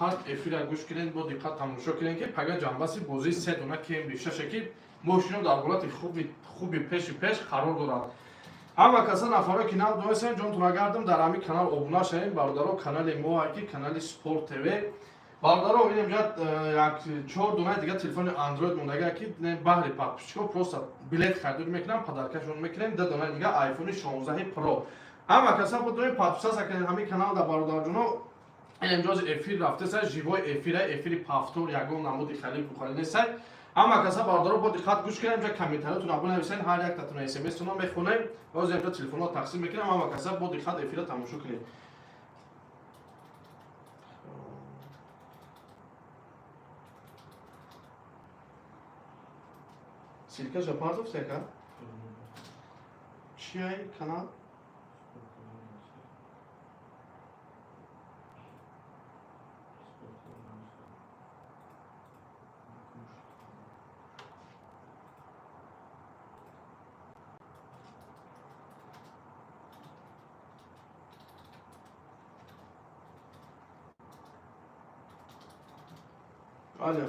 Диққат эфира гӯш кунед, бо диққат тамошо кунед, ки пага ҷанбаси бозии се дона Кемри шаше, ки мошино дар ҳолати хуби пеши пеш қарор дорад. Ҳама каса, нафаро ки нав донестем, ҷонтона гардам, дар ҳамин канал обуна шавем, бародаро. Канали мо, ки канали Спорт ТВ, бародаро. Инем ҷа як чор донаи дига телефони Андроид мондага, ки баҳри подписчико просто билет харидорӣ мекунам, подаркашон мекунем. Ду донаи дига айфони 16 Про. Ҳама каса будонем, подписаться кунед ҳамин канал да, бародарҷоно. Инем ҷози эфир рафтеса, живой эфира, эфири повтор, ягон намуди халиф бухарӣ несай. Ҳама каса, бародаро, бо диққат гӯш кунем. Ҷа комментариятона бинависен, ҳар яктатона смстона мехонем. Ҳозир инҷа телефонҳо тақсим мекунем. Ҳама каса бо диққат эфира тамошо кунед. Ссылкаша партофт яка? Чиай канал? Алло.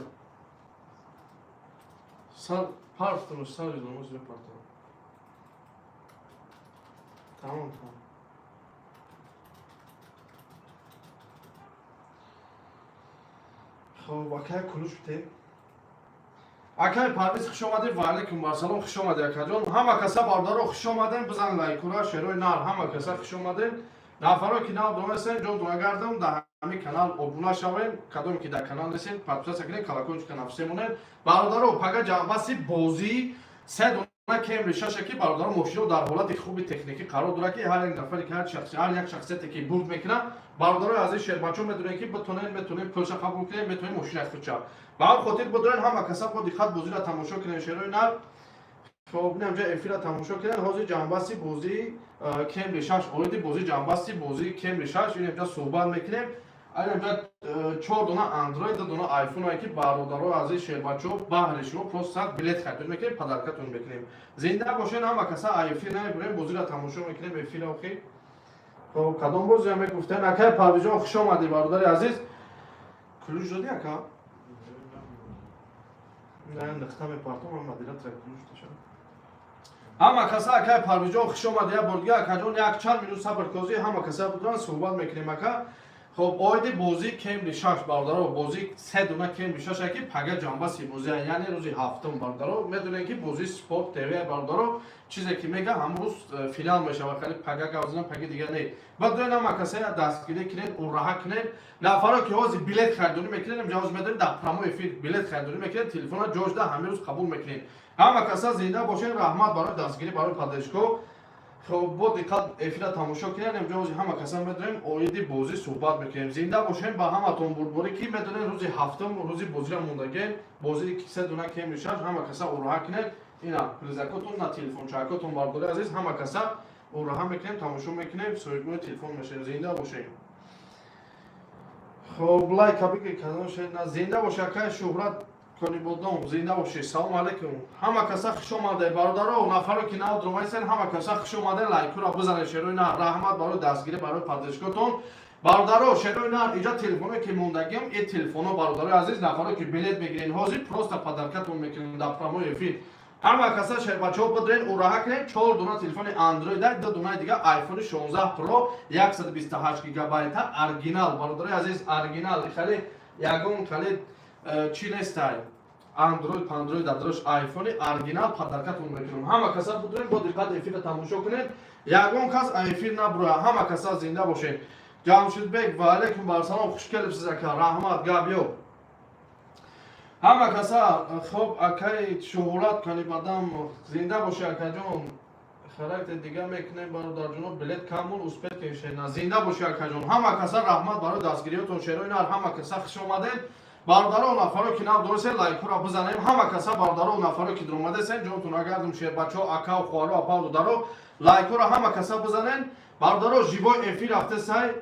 Сар партофтам, сар юзум партофтам. Тамом. Хоб, акай, ключ бите. Акай Парвиз, хуш омадед, ва алайкум ассалом, хуш омадед, акаҷон. Ҳама каса, бародаро, хуш омадем, бизан лайкура, шерои нар, ҳама каса хуш омадем. Нафаро ки нав донестем, ҷон донагардам, дар ҳамин канал обуна шавем. Кадоме ки дар канал нестем, подписаться кунед, колокольчика нафсе монед. Бародаро, пага ҷанбаси бозии се дона Кемри шаша, ки, бародаро, мошино дар ҳолати хуби техникӣ қарор дорад, ки ҳар як нафаре ки, ҳар шахси, ҳар як шахсияте ки бурд мекунад, бародарои азиз, шербачо, медонед, ки битонед, метонед пулша қабул кунед, метонед мошинаи худша. Ба ҳам хотир бидоред, ҳама каса бо диққат бозиро тамошо кунед, шерои нар. Хоб, инамҷа эфира тамошо кунед. Ҳозир ҷанбаси бозии Кемри шаш, оиди бозӣ, ҷанбасти бозии Кемри шаш инамҷа суҳбат мекунем. Инамҷа чор дона Андроид, ду дона айфоное, ки, бародарои азиз, шербачо, баҳри шумо просто билет харидорӣ мекунем, подаркатон мекунем. Зинда бошед, ҳама каса. Эфир намебурем, бозиро тамошо мекунем, эфира охи. Хоб, кадом бозиам мегуфтем? Акай Парвизҷон, хуш омадӣ, бародари азиз. Ключ додӣ, ака? Не, нихта мепартом, модератора ключ дошам. Ҳама каса, акай Парвизҷон, хуш омадӣ як бор дига. Акаҷон, як чанд минут сабр козӣ, ҳама каса буданд, суҳбат мекунем, ака. Хоб, оиди бозии Кемри шаш, бародаро, бозии се дона Кемри шаш, ки пага ҷанбаси бозия, яъне рӯзи ҳафтум. Бародаро, медонем, ки бозии Спорт ТВ, бародаро, чизе ки мега, ҳамрӯз финал мешавад. Хали пага гавзина, паги дига не. Баъд доен, ҳама каса дастгирӣ кунед, ураҳа кунед. Нафаро ки ҳозир билет харидорӣ мекунед, ҷавоз медоред, дар прямой эфир билет харидорӣ мекунед, телефона ҷожда ҳамин рӯз қабул мекунед. Ҳама каса зинда бошед, раҳмат барои дастгирӣ, барои поддержко. Хоб, бо диққат эфира тамошо кунед. Имҷози ҳама каса медонем, оиди бозӣ суҳбат мекунем. Зинда бошем, ба ҳаматон бурдборӣ, ки медонем, рӯзи ҳафтум рӯзи бозиро мондагем, бозии се дона Кемри шаш. Ҳама каса ураҳа кунед. Ина призакотон на телефончакотон, бардори азиз. Ҳама каса ураҳа мекунем, тамошо мекунем, соҳибои телефон мешавем. Зинда бошем. Хоб, лайка бигир, кадом шед. Зинда боше, акай Шуҳрат Конибодом, зинда бошед, салом алейкум. Ҳама каса хуш омаде, бародаро. Нафаро ки нав дромайсен, ҳама каса хуш омаде, лайкура бизанед, шерои нар. Раҳмат барои дастгирӣ, барои поддержкотон, бародаро, шерои нар. Иҷа телефоное ки мондагим, и телефоно, бародарои азиз, нафаро ки билет мегирен, ҳозир просто подаркатон мекунем дар прямой эфир. Ҳама каса, шербачаҳо, бидорен, ураҳа кунем. Чор дона телефони Андроид, ду донаи дига айфони 16 Про, 128 гигабайта, оригинал, бародарои азиз, оригинал, хеле ягон хеле чӣ нестай, Андроид пандроид адраш, айфони оригинал подаркатон мекунем. Ҳама каса будорем, бо диққат эфира тамошо кунед, ягон кас эфир набуроя. Ҳама каса зинда бошед. Ҷамшидбек, ва алейкум барсалом, хуш келибсиз, ака, раҳмат, гап ёб. Ҳама каса хоб, акай Шуҳурат Канибадам, зинда боши, акаҷон. Характер дига мекунем, бародарҷоно, билет камун, успеть кунед. Зинда боши, акаҷон. Ҳама каса раҳмат барои дастгириётон, шерои нар. Ҳама каса хуш омадед, бародаро. Нафаро ки нав доресен, лайкура бизанем. Ҳама каса, бародаро, нафаро ки дуромадесен, ҷонтон агардум, шербачо, акау, хоҳаро, апау, додаро, лайкура ҳама каса бизанен, бародаро. Живой эфир рафтесай,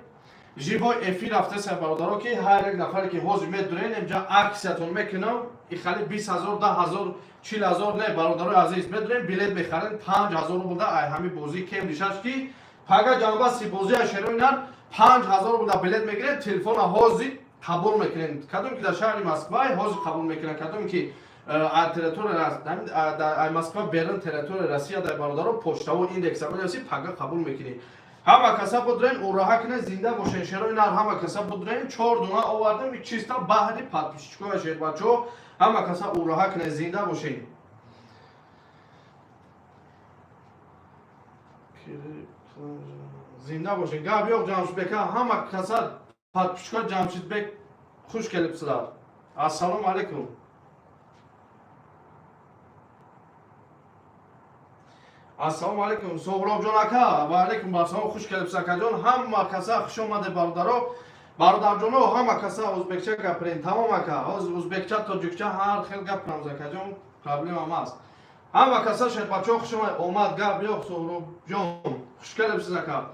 живой эфир рафтесай, бародаро, ки ҳар як нафаре ки ҳозир медурен, инҷа аксиятон мекунам. И хали 20 000, 10 000, 40 000 не, бародарои азиз, медурем, билет мехарен 5000 рубл да. Ай ҳами бозии Кемри шаш, ки пага ҷанбаси бозия, шерои нар, 5000 рубл да билет мегиред, телефона ҳозир. Қабул мекунем. Кадом ки дар шаҳри Москва, ҳозир қабул мекунем. Кадом ки территория Москва берун, территория Россия дар, бародаро, почтаво индекса менависи, пага қабул мекунем. Ҳама каса будрен, ураҳа кунед, зинда бошен, шерои нар. Ҳама каса будрен, чор дуна овардем, чисто баҳри подписчикоя, шербачо. Ҳама каса ураҳа кунед, зинда бошен. Зинда бошен. Гап yo'q, Ҷамшидбека. Ҳама каса подписчико Ҷамшидбек, хуш келибсizlar. Ассалому алайкум. Ассалому алайкум, Соҳробҷон ака. Ва алайкум ассалом, хуш келибсиз, акаҷон. Ҳама каса хуш омаде, бародаро, бародарҷоно. Ҳама каса ӯзбекча гапирем. Тамом, ака, ҳозир ӯзбекча, тоҷикча, ҳар хел гапирамз, акаҷон, проблема маст. Ҳама каса, шербачо, хуш омад. Гап yo'q, Соҳробҷон, хуш келибсиз, ака.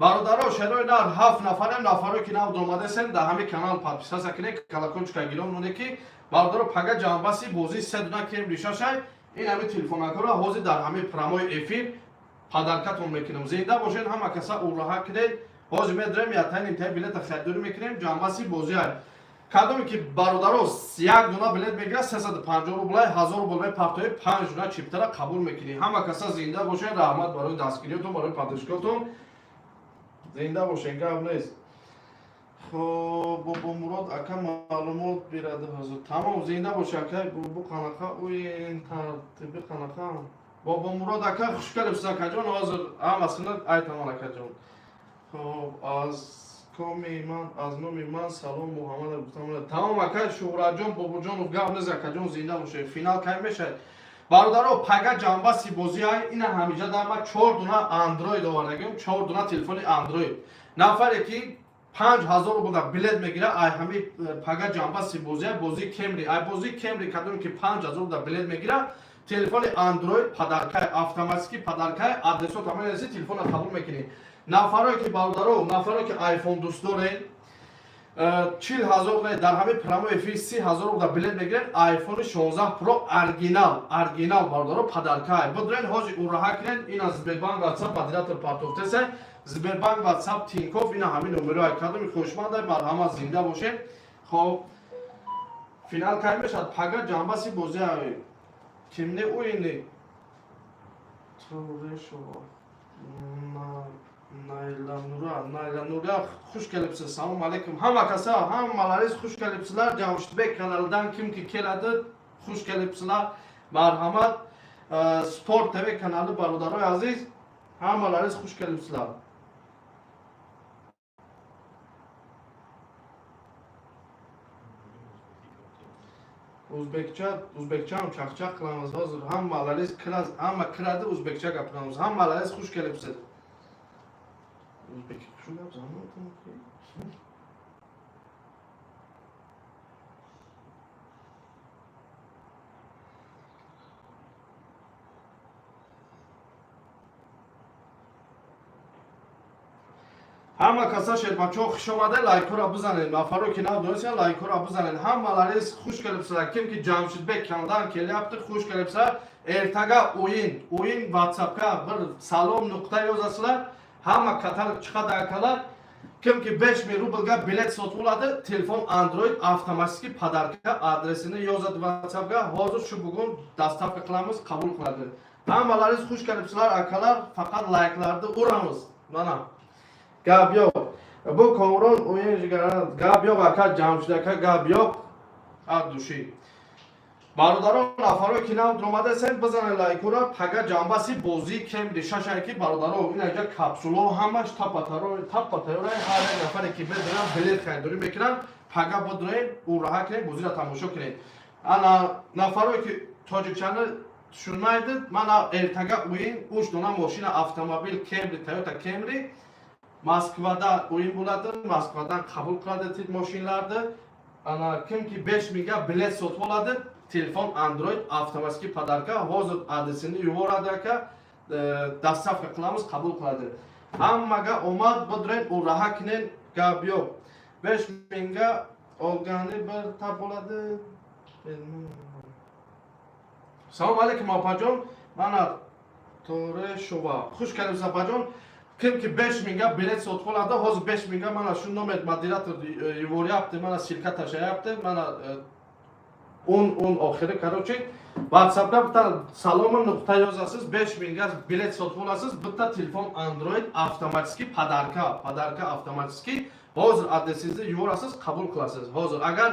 Бародаро, шерои нар, ҳафт нафарем. Нафаро ки нав омадесен, дар ҳамин канал подписаться кунед, колокольчика гирон монед, ки, бародаро, пага ҷамбаси бозии се дуна Кемри шашай. Ин ҳамин телефонакҳоро ҳозир дар ҳамин прямой эфир подаркатон мекунем. Зинда бошед, ҳама каса ураҳа кунед. Ҳозир медорем, ятаи нимтаи билета харидорӣ мекунем. Ҷамбаси бозиай, кадоме ки, бародаро, як дуна билет мегирад, 350 рублай, 1000 рубл мепартои, панҷ дуна чиптара қабул мекунӣ. Ҳама каса зинда бошед. Раҳмат барои дастгириётон, барои поддержкаотон. Зинда бошед, гап нест. Хоб, Бобомурод ака маълумот бирад ҳозир. Тамом, зинда бош, ака. Бу қанақа уин тартиби қанақа? Бобомурод ака, хуш келибсиз, акаҷон. Ҳозир ҳамасини айтаман, акаҷон. Хоб, аз коми ман, аз номи ман салом Муҳаммад гуфтам. Тамом, ака Шуҳратҷон Бобоҷонов, гап нест, акаҷон, зинда бошед. Финал кай мешавад, бародаро? Пага ҷамбаси бозиай. Ина ҳамиҷа дар ма чор дуна андроид овардагим, чор дуна телефони андроид. Нафаре ки 5000 рубла билет мегира, ай ҳами пага ҷамбаси бозия, бозии Кемри, ай бозии Кемри, кадоме ки 5000 рубла билет мегира, телефони андроид подаркай, автоматики подаркай. Адресо тамоси, телефона қабул мекунӣ. Нафарое ки, бародаро, нафарое ки айфон дӯст доред, 40 000 не, дар ҳамин прямой эфир 30 000 рубла билет мегиред, айфони 16 про оригинал, оригинал, бародаро, подаркай. Будрен, ҳозир ураҳа кунед. Ина Сбербанк, Ватсап, модератор партофтесе, Сбербанк, Ватсап, Тинькофф, ина ҳамин номерои. Кадоми хушмандай, марҳамат, зинда бошед. Хоб, финал кай мешавад? Пага ҷамбаси бозия. Кимне уини Торешова Найланура, Найланура, хуш келибсиз. Салом алейкум, ҳама каса, ҳамалариз хуш келибсizlar. Ҷамшидбек каналидан ким ки келadi, хуш келибсizlar, марҳамат. Спорт ТВ канали, бародарои азиз, ҳамалариз хуш келибсizlar. Ӯзбекча, ӯзбекчаам чақчақ қилamiz hozir. Hammalaringiz, hamma kiradi, o'zbekcha gapiramiz. Hammalaringiz xush kelibsiz. O'zbek shu gap. Ҳама каса, шербачаҳо, хуш омада. Лайкҳоро бизанед. Нафаро ки нав донистан, лайкҳоро бизанед. Ҳамалариз хуш келибсizlar. Ким ки Ҷамшидбек каналдан kelyapti, xush kelibsizlar. Ertaga o'yin, o'yin. Whatsappga bir salom nuqta yozasizlar, hamma katalog chiqadi, akalar. Kimki 5000 rublga bilet sotib oladi, telefon Android avtomatik подарка. Adresini yozadi WhatsAppga, hozir shu bugun доставка qilamiz, qabul qiladi. Hammalaringiz xush kelibsizlar, akalar. Faqat layklarni uramiz. Mana, gap yo'q. Bu Komron o'yin, gap yo'q, aka Jamshid aka, gap yo'q, от души. Бародарон, нафаро ки нав омада сен, бизанед лайкура. Пага ҷамбаси бозии Кемри шашае ки, бародаро, инаҷа капсуло ҳамаш таппа тайёра. Ҳар як нафаре ки медонам билет харидорӣ мекунанд, пага бидроем, ураҳа кунед, бозиро тамошо кунед. Ана нафарое ки тоҷикчани tushunmaydi, мана эртага o'yin, uch дона мошина, автомобил Кемри, Тойота Кемри. Moskvada o'yin bo'ladi, Moskvadan qabul qiladi moshinlarni. Ana kimki 5000 ga bilet sotib oladi, telefon Android avtomatik подарка. Hozir adresini yuboradi aka, доставка qilamiz, qabul qiladi. Hammaga omad, budren, uraha kinen, gap yo'q. 5000 ga olgani bir tap bo'ladi. Salom alaykum, opajon. Mana To'reshova, xush kelibsiz, opajon. Ким ки 5 миңга билет сотиб oladi, hozir 5 миңга mana shu nomer moderator yuboryapti, mana ссылка tashlayapti, mana 10 10 oxiri, короче, WhatsAppga bitta salomi nuqta yozasiz, 5 mingga bilet sotib olasiz, bitta telefon Android avtomatik подарка, подарка avtomatik. Hozir adresingizni yuborasiz, qabul qilasiz. Hozir agar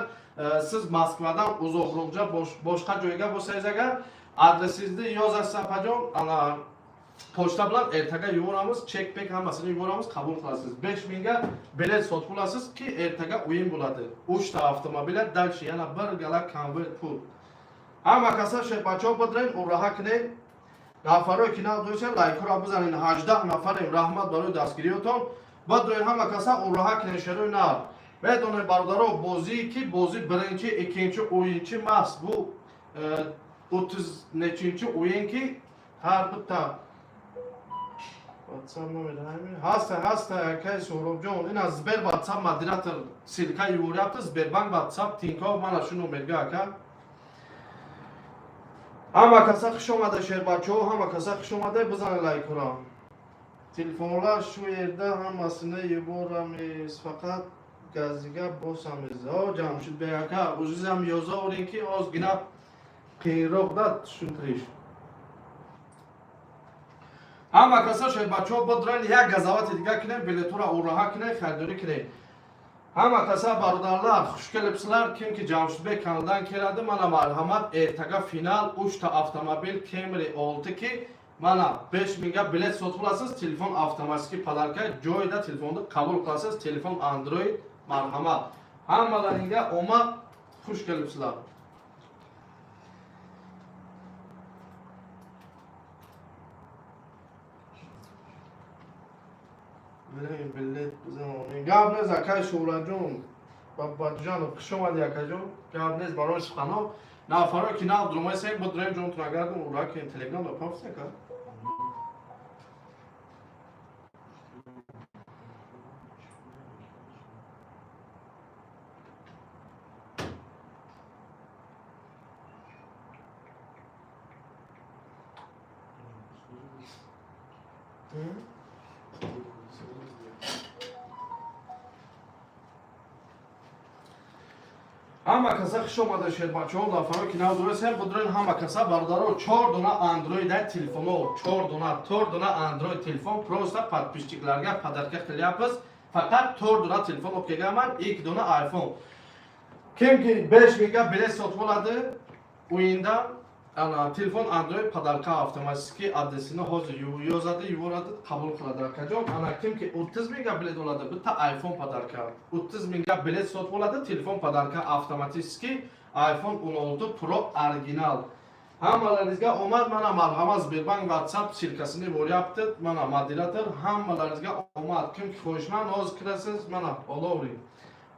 siz Moskvadan uzoqroqja boshqa joyga bo'lsangiz, agar adresingizni yozasiz, opajon, ana pochta bilan ertaga yuboramiz, chek pek hammasini yuboramiz, qabul qilasiz. 5 mingga bilet sotib olasizki, ertaga o'yin bo'ladi. 3 ta avtomobillar, дальше yana bir gala konvert pul. Ҳама каса шербачаҳо бидрен, ураҳа кунед. Нафарое ки нав дошта, лайкҳоро бизанед. 18 нафарем, раҳмат барои дастгириётон. Бидрен, ҳама каса ураҳа кунед, шерои нав. Медонед, бародаро, бозие ки бозӣ биринчи, ikkinchi o'yinchi emas, bu 30 nechinchi o'yin ki har bitta WhatsApp номер ҳамин ҳаста, ҳаста, акай Суҳробҷон. Ин аз Сбер WhatsApp модератор ссылка юворяпти, Сбербанк WhatsApp Тинькофф, мана шу номерга, ака. Ҳама каса хуш омада, шербачаҳо, ҳама каса хуш омада, бизанед лайкҳоро. Телефонlar shu yerda hammasini yuboramiz, faqat gaziga bosamiz. O Jamshidbek aka, o'zingiz ham yozaveringki, ozgina qiyinroqda tushuntirish. Ҳама каса шербачаҳо бидрен, як газавати дига кунем, билетҳоро ураҳа кунем, харидорӣ кунем. Ҳама каса, бародарлар, хуш келибсizlar. Ким ки Ҷамшидбек каналдан келadi, mana марҳамат, эртага финал, 3 та автомобил Camry 6 ки mana 5 миңга билет сотиб olasiz, телефон автоматически подарка, joyida telefonni qabul qilasiz, telefon Android, marhamat. Hammalaringga omad, xush kelibsizlar. Билет бизан. Гап нест, акай Шӯҳратҷон, Бабаҷонов, хуш омадӣ, акаҷон. Гап нест барои суханҳо. Нафаро ки нав дурумайсем, бидурем, ҷонтон агардум, ура ки Телеграм да пафс, ака. Ҳама каса хуш омада, шербачаҳо, нафаро ки нав дурасем, бидурен, ҳама каса, бародаро, чор дона Андроид телефоно, чор дона, тор дона Андроид телефон просто подписчик ларга подарка qilyapmiz. Faqat to'rt dona telefon olib kelganman, ikki dona iPhone. Kimki 5 mingga bilet sotib oladi, o'yinda ana telefon Android подарка avtomatik, adresini hozir yozadi, yuboradi, qabul qiladi, akajon. Ana kimki 30 mingga bilet oladi, bitta iPhone подарка. 30 mingga bilet sotib oladi, telefon подарка avtomatik, iPhone 16 Pro original. Hammalaringizga omad, mana marhamat, Sberbank WhatsApp ссылка sini boryapti. Mana moderator, hammalaringizga omad. Kimki xohishmand, hozir kirasiz, mana olavering.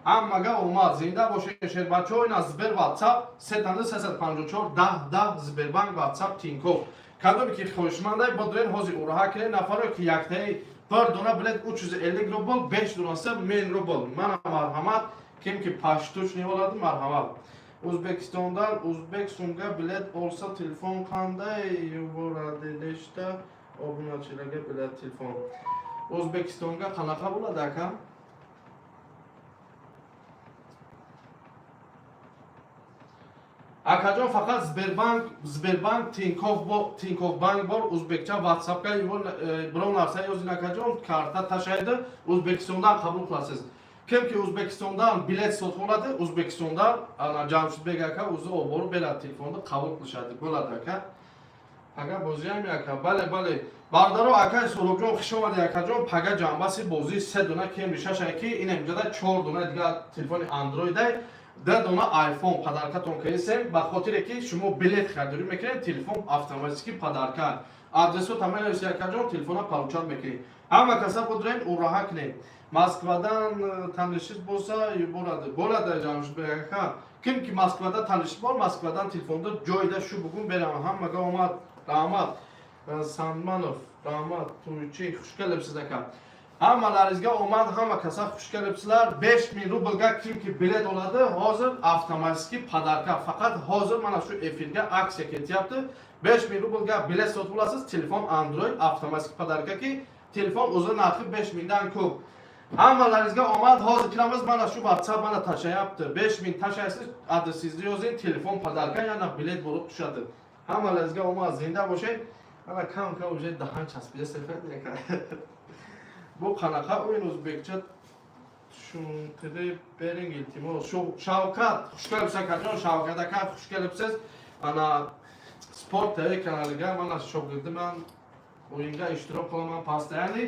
Ҳамага омад, зинда бошед, шербачаҳо. Ина Сбер WhatsApp сетани 354 10 10, Сбербанк WhatsApp Тинькофф. Кадоме ки хоҳишмандай, бидурен, ҳозир ураҳа кунед. Нафаре ки яктаи бір дона билет 350 рубл, 5 донаса 1000 рубл. Мана марҳамат, ким ки поштучный oladi, марҳамат. O'zbekistondan o'zbek so'mga bilet olsa, telefon qanday yuboradi? Nechta obunachilarga bilet telefon? O'zbekistonga qanaqa bo'ladi, aka? Акаҷон, фақат Сбербанк, Сбербанк, Тинькофф, бо Тинькофф банк бор, узбекча WhatsAppга biror narsa yozing, akajon, karta tashlaydi, O'zbekistondan qabul qilasiz. Kimki O'zbekistondan bilet sotib oladi, O'zbekistondan ana Jamshidbek aka o'zi olib borib beradi, telefonni qabul qilishadi. Bo'ladi, aka. Ага, бозиам, ака. Бале, бале. Бародаро, акай Суҳробҷон, хуш омадӣ, акаҷон. Пага ҷанбаси бозии се дона Camry шашае ки ин инҷода чор дона дигар телефони Андроидай, да дона iPhone подарка тон кардесем, ба хотире ки шумо билет харидорӣ мекунед, телефон автоматически подарка. Адресо тамаи, акаҷон, телефона получать мекунед. Ҳама каса будурен, ураҳа кунед. Москвадан танишиш болса, юборады. Bo'ladi, Ҷамшидбек ака. Ким ки Москвада танишиш бор, Москвадан телефонда joyida shu bugun beraman. Hammaga omad, rahmat. Sanmanov, rahmat. To'ychi, xush kelibsiz, aka. Hammalaringizga omad, hamma kasa xush kelibsizlar. 5000 rublga kimki bilet oladi, hozir avtomatik подарка. Faqat hozir mana shu efirga aksiya ketyapti. 5000 rublga bilet sotib olasiz, telefon Android avtomatik подарка ki. Телефон o'zi narxi 5 mingdan ko'p. Hammalaringizga omad. Hozir kiramiz, mana shu WhatsApp mana tashlayapti. 5000 tashlaysiz, adresingizni yozing, telefon подарка, yana bilet bo'lib tushadi. Hammalaringizga omad, zinda bo'ling. Mana kam kam уже dahan chaspida sefat. Bu qanaqa o'yin, o'zbekcha tushuntirib bering, iltimos. Shu Shavkat, xush kelibsiz, akajon. Shavkat aka, xush kelibsiz. Ana Sport TV kanaliga. Mana shogirdiman, o'yinga ishtirok qilaman постоянно.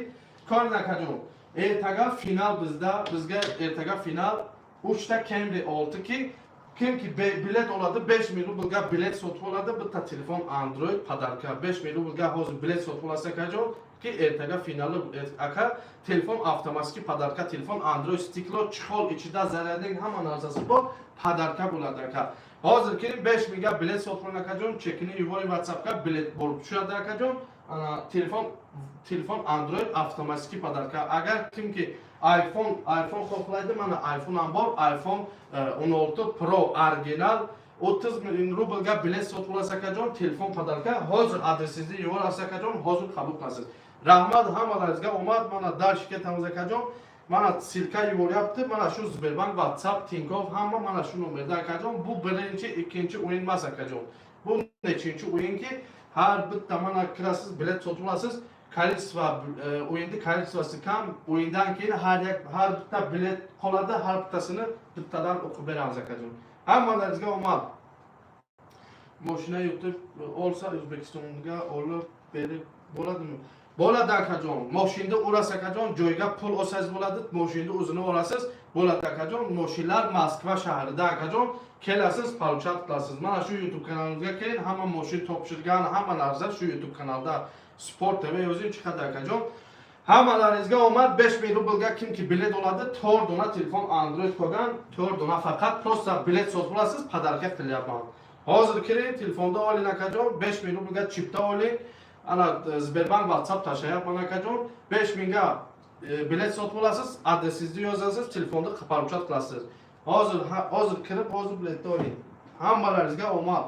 Ko'ring, akajon, ertaga final bizda, bizga ertaga final 3 ta Camry 6 ki kimki bilet oladi, 5 ming rublga bilet sotib oladi, bitta telefon Android подарка. 5 ming rublga hozir bilet sotib olasiz, akajon, ki ertaga finali aka, telefon avtomatik подарка, telefon Android, стекло, чехол ichida, зарядник, hamma narsasi bor, подарка bo'ladi, aka. Hozir keling, 5 mingga bilet sotib oling, akajon, chekini yuboring WhatsAppga, bilet bo'lib tushadi, akajon. Ana telefon Android avtomatik подарка. Agar kimki iPhone xohlaydi, mana iPhone ham bor, iPhone 16 Pro original 30 ming rublga bilet sotib olasiz, akajon, telefon подарка. Hozir adresingizni yuborasiz, akajon, hozir qabul qilasiz. Rahmat, hammalaringizga omad. Mana дальше ketamiz, akajon. Mana ссылка yuboryapti, mana shu Sberbank, WhatsApp, Tinkoff, hamma mana shu nomerda, akajon. Bu birinchi, ikkinchi o'yin emas, akajon. Bu nechinchi o'yinki, har bitta mana kirasiz, bilet sotib olasiz. Количество o'yinni количество si kam, o'yindan keyin har bitta bilet qoladi, har bittasini bittadan o'qib beramiz, akajon. Hammalaringizga omad. Moshina yutib olsa, O'zbekistonga olib berib bo'ladimi? Bo'ladi, akajon. Moshinani urasiz, akajon, joyga pul olsangiz bo'ladi, moshinani o'zini olasiz, bo'ladi, akajon. Moshinlar Moskva shahrida, akajon, kelasiz, получать qilasiz. Mana shu YouTube kanalimizga keling, hamma moshin topshirgan, hamma narsa shu YouTube kanalda, Sport TV yozing, chiqadi, akajon. Hammalaringizga omad. 5000 rublga kimki bilet oladi, 4 dona telefon Android qolgan, 4 dona, faqat просто bilet sotib olasiz, подарка qilyapman. Hozir kiring, telefonda oling, akajon, 5000 rublga chipta oling. Ana Sberbank, WhatsApp tashlayapman, akajon. 5000 ga bilet sotib olasiz, adresingizni yozasiz, telefonda получать qilasiz. Hozir kirib, hozir biletni oling. Hammalaringizga omad.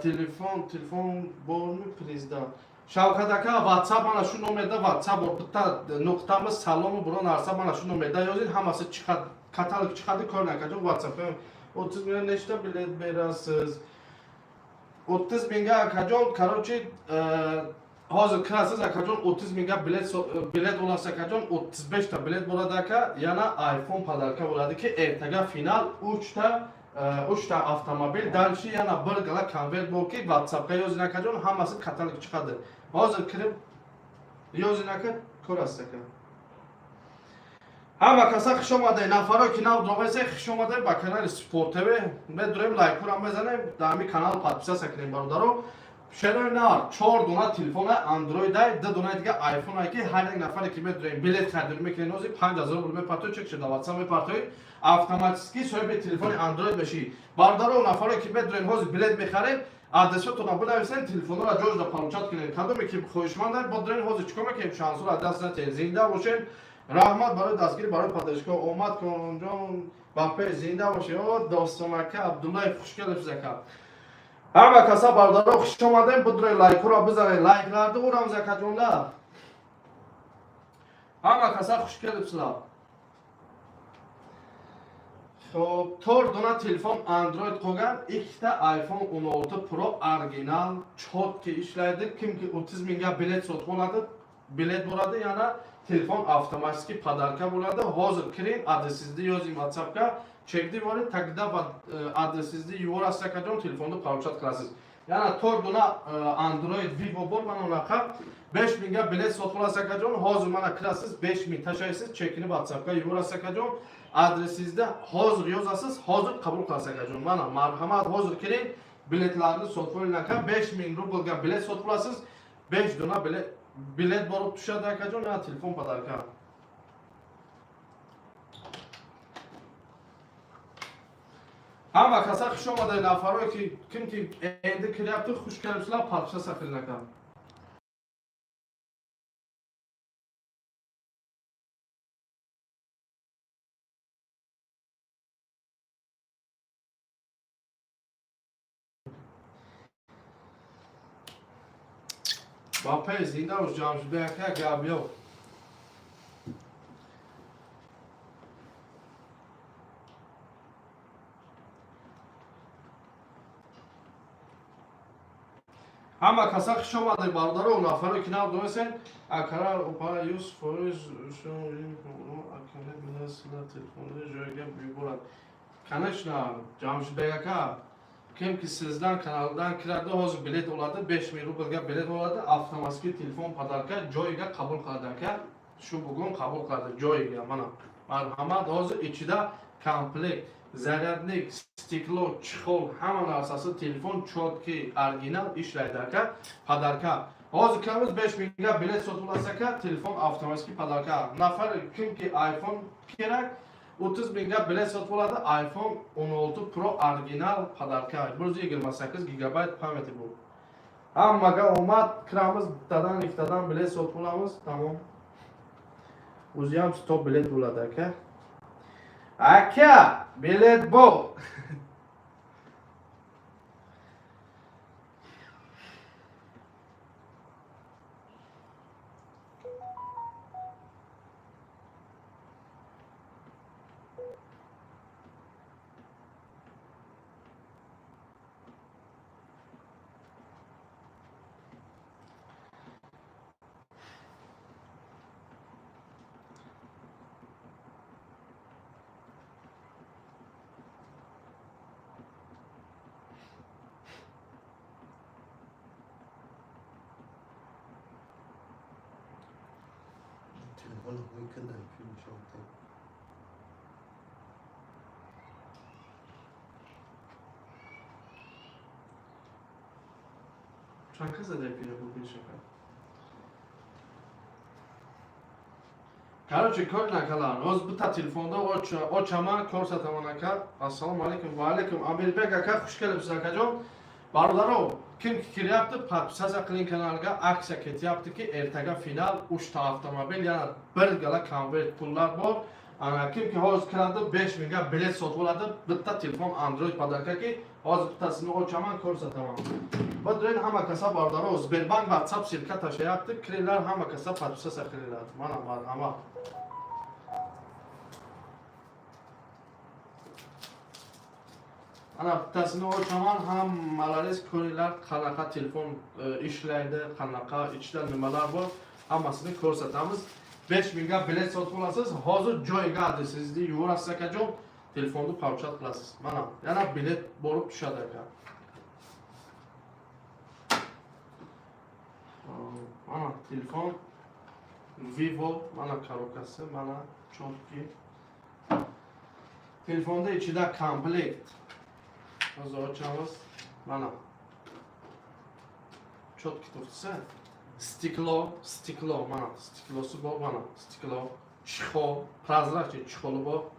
Telefon bormi prezident? Shavkat aka, WhatsApp mana shu nomerda WhatsApp bor. Bitta nuqtamiz, salomi, biror narsa mana shu nomerda yozing, hammasi chiqadi. Katalog chiqadi, ko'ring, akajon, WhatsAppga. 30 mingga nechta bilet berasiz? 30 mingga, akajon, короче, hozir kirasiz, akajon, 30 mingga bilet olasiz, akajon, 35 ta bilet bo'ladi, aka, yana iPhone подарка bo'ladiki, ertaga final 3 ta 3 ta avtomobil, дальше yana bir gala konvert borki, WhatsAppga yozing, akajon, hammasi katalog chiqadi. Hozir kirib yozing, aka, ko'rasiz, aka. Hamma каса хуш омадед. Нафаро ки нав дромасе, хуш омадед ба канали Спорт ТВ. Медурем, лайкурам мезанем, дар ҳамин канал подписаться кунем, бародаро. Шерои нар, чор дона телефона андроидай, ду дона дига айфонай ки ҳар як нафаре ки медурем, билет харидорӣ мекунем, нози 5000 рубл мепартои, чек шуда ватсап мепартои, автоматически соҳиби телефони андроид мешӣ. Бародаро, нафаре ки медурем, ҳозир билет мехарем, адресотонро бинависем, телефонро ҷоҷда получать кунем. Кадоме ки хоҳишмандад, бодурем, ҳозир чикор мекунем, шансро аз даст натиҳем. Зинда бошем. Раҳмат барои дастгирӣ, барои поддержка. Омад, Кононҷон, ба пеш, зинда бошед. О, Достонака Абдуллаев, хуш келибсиз, ака. Ҳама каса, бародаро, хуш омадем. Будрои, лайкҳоро бизанед, лайкларни урamiz, akajonlar. Ҳама каса хуш келибсizlar. Хоб, to'rt dona telefon Android qolgan, ikkita iPhone 16 Pro original, чётко ishlaydi. Kimki 30 mingga bilet sotib oladi, bilet bo'ladi, yana telefon avtomatik подарка bo'ladi. Hozir kiring, adresingizni yozing WhatsAppga, chekni yuboring, tagida adresingizni yuborasiz, akajon, telefonni получать qilasiz. Yana to'rt dona Android Vivo bor, mana unaqa 5 mingga bilet sotib olasiz, akajon. Hozir mana kirasiz, 5 ming tashlaysiz, chekini WhatsAppga yuborasiz, akajon. Adresingizni hozir yozasiz, hozir qabul qilasiz, akajon. Mana marhamat, hozir kiring, biletlarni sotib oling, aka. 5 ming rublga bilet sotib olasiz. 5 dona bilet borib tushadi, akajon, yana telefon подарка. Hamma kasa xush omaded, нафаро ки kimki endi kiryapti, xush kelibsizlar, подписаться qiling, aka. Ба пеш, зинда бош, Ҷамшидбек ака, гап ёб. Ҳама каса хуш омадед, бародаро, нафаро ки нав донесен. Акара опа 100% акана биласила телефонда ҷойга бибурад. Конечно, Ҷамшидбек ака, ким ки sizdan kanaldan kiradi, hozir bilet oladi, 5000 рубльга bilet oladi, avtomatik telefon подарка joyiga qabul qiladi aka. Shu bugun qabul qiladi joyiga, mana. Marhamat, hozir ichida komplekt, зарядник, стекло, чехол, hamma narsasi, telefon чёткий, original ishlaydi aka. Подарка. Hozir kiramiz, 5000 ga bilet sotib olasiz aka, telefon avtomatik подарка. Nafar kimki iPhone kerak, 30 mingga bilet sotib oladi, iPhone 16 Pro original подарка. 128 gigabayt памяти bu. Hammaga omad, kiramiz, bittadan, ikkitadan bilet sotib olamiz, tamom. O'zi ham 100 bilet bo'ladi aka. Aka, bilet bu. Telefon qo'ygandan film shopda. Чанд кас зада эфира бубин шака? Короче, кор накалар. Ҳозир бита телефонда очама кор сатаман ака. Ассалому алайкум ва алайкум. Амирбек ака, хуш келибсиз, акаҷон. Бародаро, ким ки kiryapti, подписаться qiling kanalga. Aksiya ketyaptiki, ertaga final, 3 ta avtomobil, yana bir gala konvert pullar bor. Ana kimki hozir kiradi, 5000 ga bilet sotib oladi, bitta telefon Android подарка ki, hozir bittasini ochaman, ko'rsataman. Bodrin hamma kasa barодаро, Сбербанк WhatsApp ссылка tashlayapti, kiringlar, hamma kasa подписаться qilinglar. Mana marhamat. Ana bittasini ochaman, hammalaringiz ko'ringlar, qanaqa telefon ishlaydi, qanaqa ichida nimalar bor, hammasini ko'rsatamiz. 5000 ga bilet sotib olasiz, hozir joyiga adresingizni yuborasiz akajon, telefonni получать qilasiz. Mana, yana bilet borib tushadi aka. Mana telefon Vivo, mana коробка si, mana чёткий. Telefonda ichida komplekt. Hozir ochamiz. Mana. Чёткий tursa. Стекло, стекло, mana стекло si bor, mana стекло, чехол, прозрачный чехол i bor.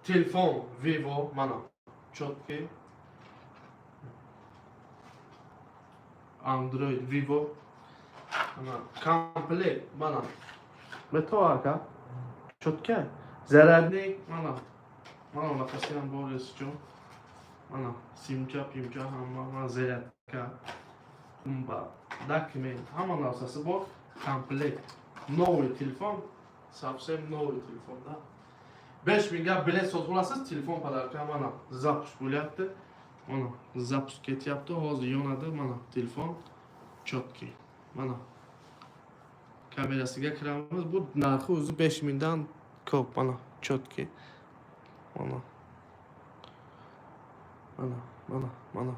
Telefon Vivo, mana чёткий. Android Vivo. Mana komplekt, mana. Beto aka. Чёткий. Зарядник, mana. Mana unaqasi ham bor esichon. Mana simcha, pimcha hamma, mana зарядка, qumba, документ, hamma narsasi bor. Komplekt. Новый telefon, совсем новый telefon da. 5000 ga bilet sotib olasiz, telefon подарка, mana запуск bo'lyapti. Mana запуск ketyapti, hozir yonadi, mana telefon чёткий. Mana kamerasiga kiramiz. Bu narxi o'zi 5000 dan ko'p, mana чёткий. Mana. Mana, mana, mana.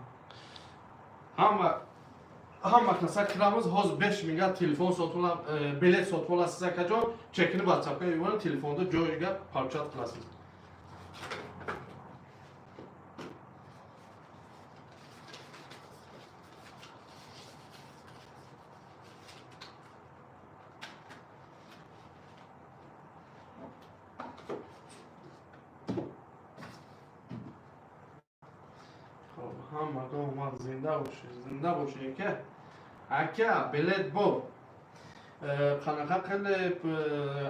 Hamma kasa kiramiz, hozir 5000 ga telefon sotib olib, bilet sotib olasiz akajon. Chekini WhatsAppga yuborib, telefonda joyiga получать qilasiz. Xo'p, hammaga omad, zinda bo'ling, zinda bo'ling aka. Aka, bilet bor. Qanaqa qilib,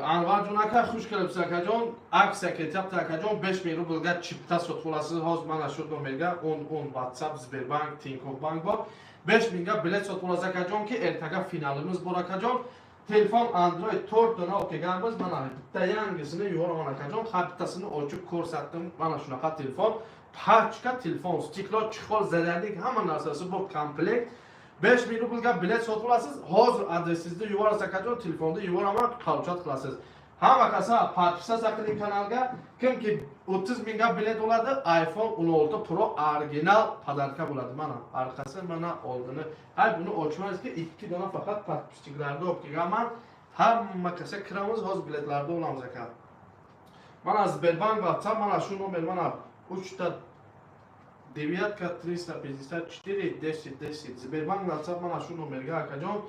Anvarjon aka, xush kelibsiz akajon. Aksiya ketyapti akajon, 5000 rublga chipta sotib olasiz. Hozir mana shu nomerga 10 10 WhatsApp, Sberbank, Tinkoff Bank bor. 5000 ga bilet sotib olasiz akajonki, ertaga finalimiz bor akajon. Telefon Android 4 dona olib kelganmiz. Mana bitta yangisini yuboraman akajon. Har bittasini ochib ko'rsatdim. Mana shunaqa telefon. Пачка telefon, стекло, чехол, зарядник, hamma narsasi bor, komplekt. 5000 rublga bilet sotib olasiz. Hozir adresingizni yuborasiz akajon, telefonda yuboraman, получать qilasiz. Hamma kasa подписаться qiling kanalga. Kimki 30 mingga bilet oladi, iPhone 16 Pro original подарка bo'ladi. Mana orqasi, mana oldini. Hay, buni ochmaysizki, ikki dona faqat подписчик larni olib kelganman. Hamma kasa kiramiz, hozir biletlarni olamiz aka. Mana Sberbank, WhatsApp, mana shu nomer, mana 3 ta девятка 354 10 10. Sberbank, WhatsApp, mana shu nomerga akajon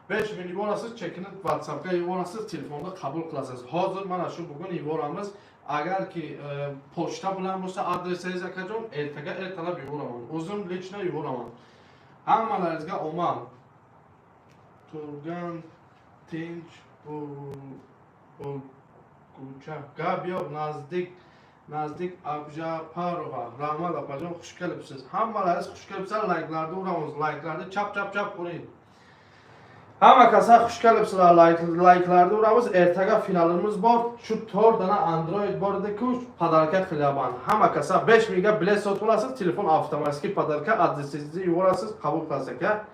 5000 yuborasiz, chekini WhatsAppga yuborasiz, telefonda qabul qilasiz. Hozir mana shu bugun yuboramiz. Agarki pochta bilan bo'lsa adresingiz akajon, ertaga ertalab yuboraman. O'zim лично yuboraman. Hammalaringizga omad. Turgan tinch bo'lguncha gap yo'q, nazdik nazdik Abjaparova. Rahmat opajon, xush kelibsiz. Hammalaringiz xush kelibsizlar. Layklarni uramiz. Layklarni chap chap chap uring. Hamma kasa xush kelibsizlar. Layklarni uramiz. Ertaga finalimiz bor. Shu 4 dona Android bor edi-ku, подарка qilyapman. Hamma kasa 5000 ga bilet sotib olasiz, telefon avtomatik подарка, adresingizni yuborasiz, qabul qilasiz aka.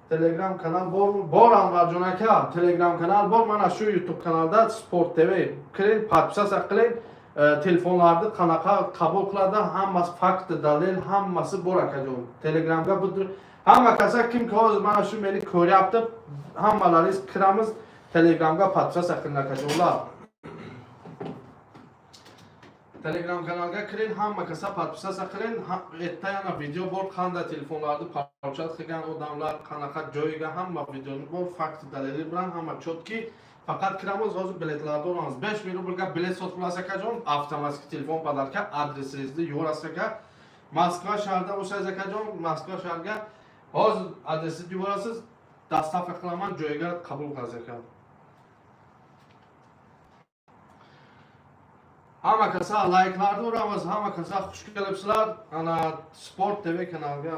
Telegram kanal bormi? Bor Anvarjon aka, Telegram kanal bor. Mana shu YouTube kanalda Sport TV. Kiring, подписаться qiling. Telefonlarni qanaqa qabul qiladi, hammasi fakt, dalil, hammasi bor akajon. Telegramga bu hamma kasa kimki hozir mana shu meni ko'ryapti, hammalaringiz kiramiz Telegramga, подписаться qiling akajonlar. Telegram kanalga kiring, hamma kasa подписаться qiling. Erta yana video bor, qanday telefonlarni получать qilgan odamlar, qanaqa joyiga, hamma videoni bor, fakt, dalili bilan, hamma чётко. Faqat kiramiz, hozir biletlarni olamiz. 5000 rublga bilet sotib olasiz akajon, avtomatik telefon подарка, adresingizni yuborasiz aka. Moskva shahrida bo'lsangiz akajon, Moskva shahriga hozir adresingizni yuborasiz, доставка qilaman, joyiga qabul qilasiz aka. Hamma kasa layklarni uramiz, hamma kasa xush kelibsizlar. Ana Sport TV kanaliga.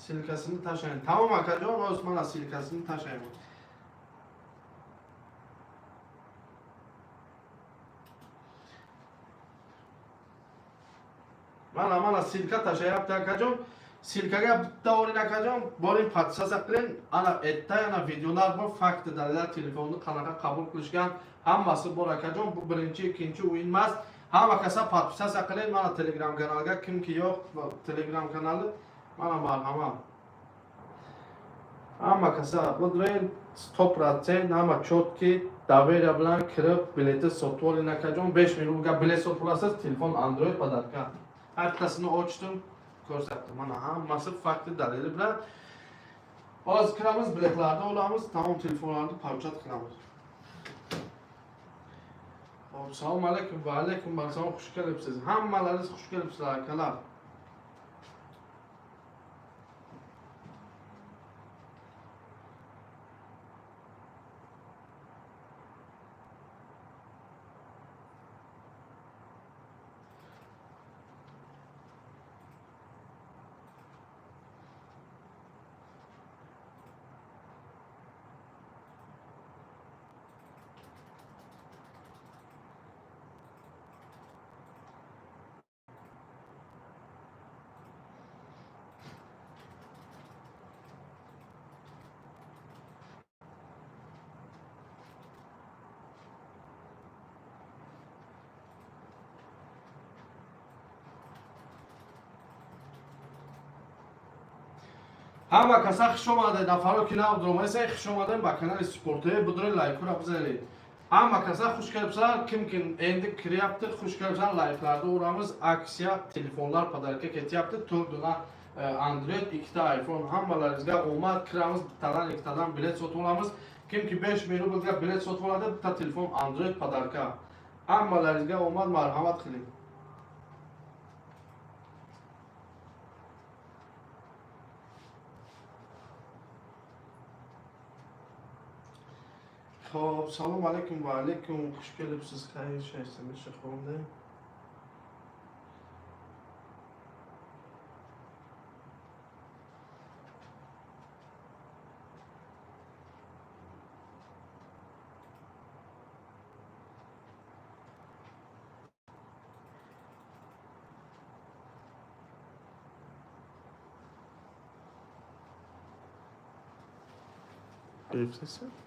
Ссылка sini tashlang. Tamom akajon, hozir mana ссылка sini tashlayman. Mana ссылка tashlayapti akajon. Ссылка ga bitta boring akajon, boring, подписаться qiling. Ana erta yana videolar bor, fakt, dalillar, telefonni qanaqa qabul qilishgan, hammasi bor akajon. Bu birinchi, ikkinchi o'yin emas. Hamma kasa подписаться qiling mana Telegram kanalga. Kimki yo'q Telegram kanali, mana marhamat. Hamma kasa budrayın 100%, hamma чётко, доверие bilan kirib bileti sotib oling akajon. 5000 rublga bilet sotib olasiz, telefon Android подарка. Har ochdim, ko'rsatdim. Mana hammasi fakti, dalili bilan. Hozir kiramiz, biletlarni olamiz, tamom telefonlarni получать qilamiz. Xo'p, assalomu alaykum va alaykum assalom, xush kelibsiz. Hammalaringiz xush kelibsizlar akalar. Ҳама каса хуш омадед, нафаро ки нав дуромаеса, хуш омадем ба канали Спортои. Будури лайкура бизанед. Ҳама каса хуш келибсizlar. Kim kim endi kiryapti, xush kelibsan, layklarni uramiz. Aksiya, telefonlar подарка ketyapti. 4 dona Android, ikkita iPhone. Hammalaringizga omad. Kiramiz, bittadan, ikkitadan bilet sotib olamiz. Kimki 5000 rublga bilet sotib oladi, bitta telefon Android подарка. Hammalaringizga omad, marhamat qiling. Хоб, салом алейкум, ва алейкум, хуш келибсиз. Хайр, шайсамиша хонда. Гирифтеси?